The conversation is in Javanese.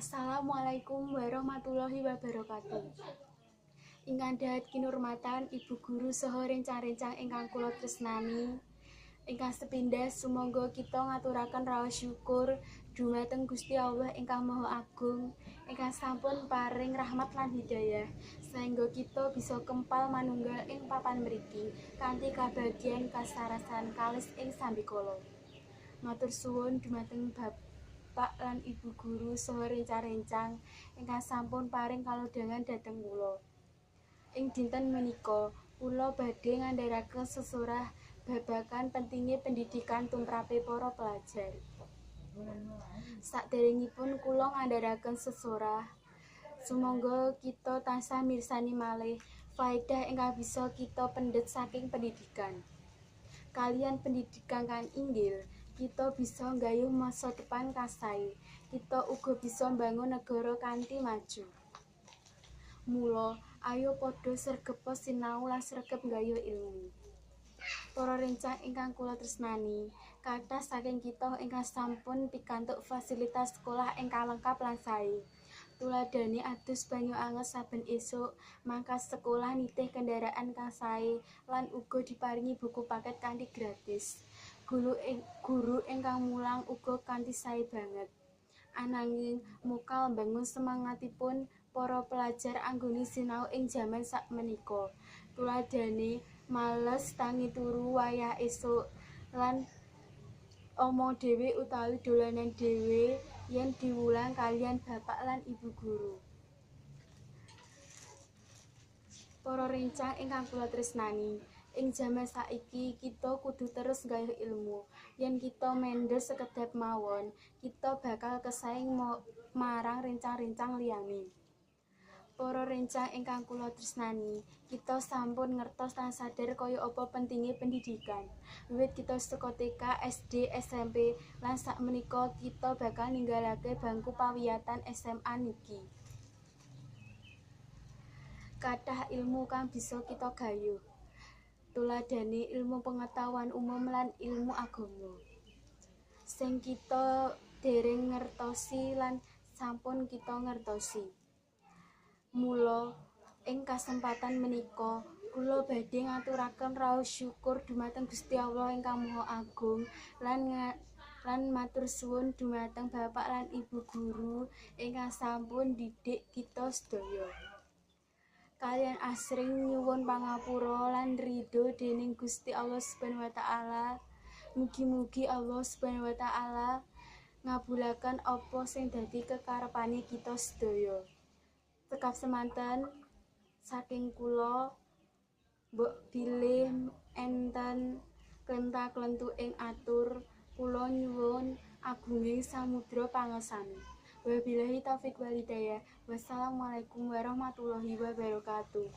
Assalamualaikum warahmatullahi wabarakatuh. Ingkang dahat kinurmatan Ibu Guru saha rencang-rencang ingkang kula tresnani. Ingkang sepindah sumangga kita ngaturaken raos syukur dumateng Gusti Allah ingkang Maha Agung ingkang sampun paring rahmat lan hidayah saengga kita bisa kempal manunggal ing papan mriki kanthi kabagyan kasarasan kalis ing sambikala. Matur suwun dumateng Bapak lan Ibu Guru saha rencang-rencang ingkang sampun paring kalodhangan dhateng kula. Ing dinten menika kula badhe ngandharaken sesorah babagan pentinge pendidikan tumrape para pelajar. Saderengipun kula ngandharaken sesorah, sumangga kita tansah mirsani malih faedah ingkang bisa kita pendhet saking pendidikan. Kaliyan pendidikan kang inggil, kita bisa nggayuh masa depan kang sae. Kita uga bisa mbangun negara kanthi maju. Mula, ayo padha sregepa sinau lan sregep nggayuh ilmu. Para rencang ingkang kula tresnani, kathah saking kita ingkang sampun pikantuk fasilitas sekolah ingkang lengkap lan sae. Tuladhane adus banyu anget saben esuk, mangkat sekolah nitih kendaraan kang sae, lan uga diparingi buku paket kanthi gratis. Guru ingkang mulang uga kanthi sae banget. Ananging mokal mbangun semangatipun para pelajar anggone sinau ing jaman sakmenika. Tuladhane males tangi turu wayah esuk lan omong dhewe utawi dolanan dhewe yen diwulang kaliyan bapak lan ibu guru. Para rencang ingkang kula tresnani, ing jaman saiki kita kudu terus nggayuh ilmu. Yen kita mendel sekedhap mawon, kita bakal kesaing marang rencang-rencang liyane. Para rencang ingkang kula tresnani, kita sampun ngertos lan sadar kaya apa pentinge pendidikan. Wiwit kita saka TK, SD, SMP, lan sakmenika kita bakal ninggalake bangku pawiyatan SMA niki. Kathah ilmu kang bisa kita gayuh. Tuladhane ilmu pengetahuan umum lan ilmu agama. Sing kita dereng ngertosi lan sampun kita ngertosi. Mula ing kasempatan menika kula badhe ngaturaken raos syukur dumateng Gusti Allah ingkang Maha Agung lan matur suwun dumateng Bapak lan Ibu Guru ingkang sampun didik kita sedaya. Kaliyan asring nyuwun pangapura lan ridho dening Gusti Allah Subhanahu wa taala. Mugi-mugi Allah Subhanahu wa taala ngabulaken apa sing dadi kekarepane kita sedaya. Cekap semanten saking kula, mbok bilih enten klenta-klentu ing atur, kula nyuwun agunging samudra pangersani. Wabillahi taufik wal hidayah. Wassalamualaikum warahmatullahi wabarakatuh.